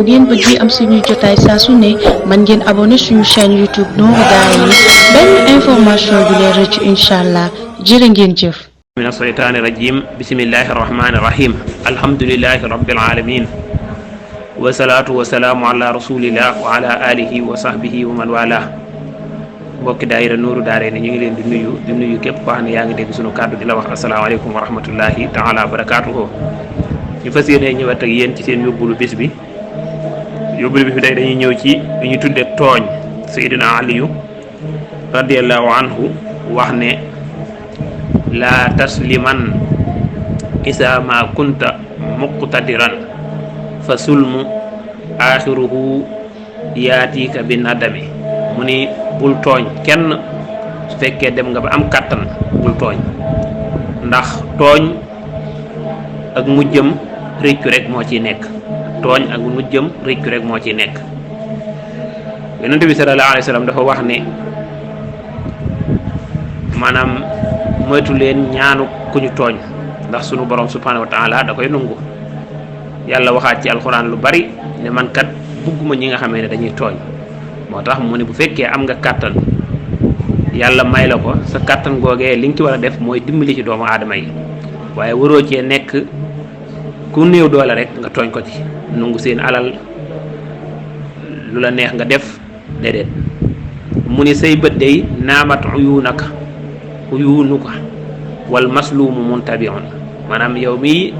ngeen bëgg am suñu jotaay saa su ne man ngeen abonné suñu chaîne YouTube Nourou Darayni benn information du leen rëcc inshallah jërë ngeen jëf. mina shaytaani rajim bismillahi rahmaani rahim alhamdulillahi rabbil alamin wa salaatu wa salaamu ala rasulillah wa ala alihi wa sahbihi wa man wala mbokki daayira Nourou Darayni ñu ngi leen di nuyu képp koo xam ne yaa ngi dégg suñu kàddu di la wax asalaamaaleykum wa rahmatullahi taala wa barakatuhu. ñu fas yéene ñëwaat ak yéen ci seen yóbbulu bis bi tey dañuy ñëw ci li ñu tudde tooñ. Seydina Aliyu radiyallahu anhu wax ne laa tasliman isa ma kunta muqtadiran fa sulmu axiruhu yaatika bi nadami mu ni bul tooñ kenn su fekkee dem nga ba am kàttan bul tooñ ndax tooñ ak mujjëm réccu rek moo ciy nekk yonent bi sallallahu alayhi wa sallam dafa wax ne maanaam moytu leen ñaanu ku ñu tooñ ndax sunu borom subhanahu wa taala da koy nungu yàlla waxaat ci alxuraan lu bari ne man kat bugguma ñi nga xamee ne dañuy tooñ moo tax mu ne bu fekkee am nga kàttan yàlla may la ko sa kàttan googee li nga ci war a def mooy dimbali ci doomu aadama yi waaye waroo cee nekk ku néew doole rek nga tooñ ko ci nungu seen alal lu la neex nga def déedéet mu ni say bët day naamat uyunuka wal masluumu muntabiun maanaam yow mi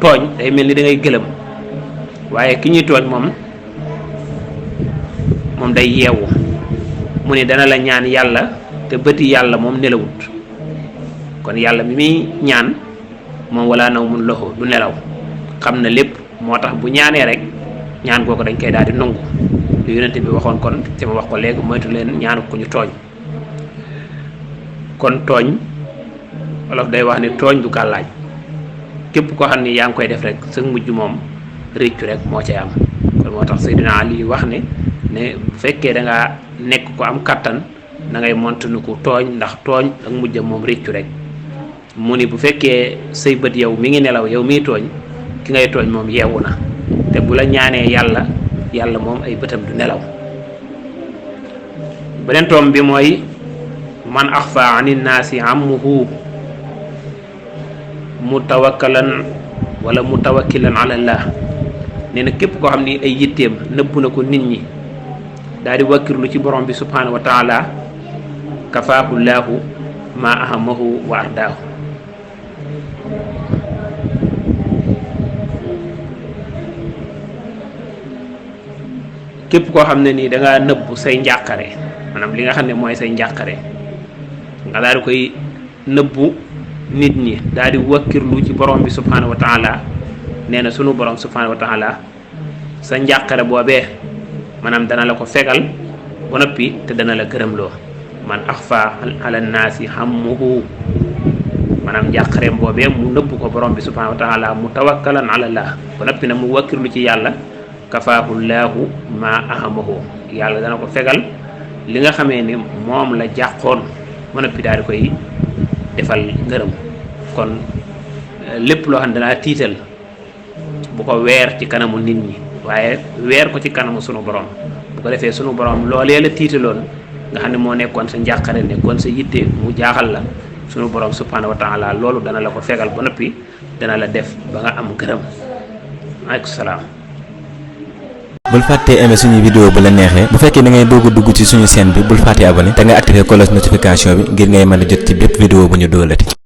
tooñ day mel ni da ngay gëlëm waaye ki ñuy tooñ moom day yeewu mu ni dana la ñaan yàlla te bëti yàlla moom nelawut kon yàlla mi muy ñaan moom wala naw mun loxo du nelaw xam na lépp moo tax bu ñaanee rek ñaan googu dañ koy daal di nangu lu yonente bi waxoon kon te ma wax ko léegi moytu leen ñaanu ku ñu tooñ kon tooñ wolof day wax ne tooñ du gàllaaj képp koo xam ne yaa ngi koy def rek sa mujj moom réccu rek moo cay am kon moo tax Seydina Ali wax ne bu fekkee da ngaa nekk ko am kattan da ngay montanu ko tooñ ndax tooñ ak mujjam moom réccu rek mu ni bu fekkee say bët yow mi ngi nelaw yow miy tooñ ki ngay tooñ moom yeewu na te bu la ñaanee yàlla moom ay bëtam du nelaw. beneen toom bi mooy man axfa ani naasi ammuhu mutawakkalan wala mutawakkilan ala Allah nee na képp koo xam ni ay yitteem nëbbu na ko nit ñi daal di wakkirlu ci borom bi subhanahu wa taala kafaahu llaahu ma ahamahu wa ardaahu. képp koo xam ne nii da ngaa nëbbu say njàqare maanaam li nga xam ne mooy say njàqare nga daal di koy nëbbu nit ñi daal di wakkirlu ci borom bi subhanahu wa taala nee na sunu borom subhanahu wa taala sa njàqare boobee maanaam dana la ko fegal ba noppi te dana la gërëmloo man axfa ala naasi hammuhu maanaam njàqareem boobee mu nëbbu ko borom bi subhanahu wa taala mu tawakkalan ala Allah ba noppi nag mu wakkirlu ci yàlla kafaahu llaahu ma ahamahu yàlla dana ko fegal li nga xamee ni moom la jàqoon ba noppi daal di koy defal ngërëm kon lépp loo xam ne danaa tiital bu ko weer ci kanamu nit ñi waaye weer ko ci kanamu sunu borom bu ko defee sunu borom loolee la tiitaloon nga xam ne moo nekkoon sa njàqare nekkoon sa yitte mu jaaxal la sunu borom subhanahu wa taala loolu dana la ko fegal ba noppi dana la def ba nga am ngërëm. aleykum salaam. bul fàttee aimer suñu vidéo bu la neexee bu fekkee da ngay dugg ci suñu chaîne bi bul fàttee abonné te nga activer cloche notification bi ngir ngay mën a jot ci bépp vidéo bu ñu doolati.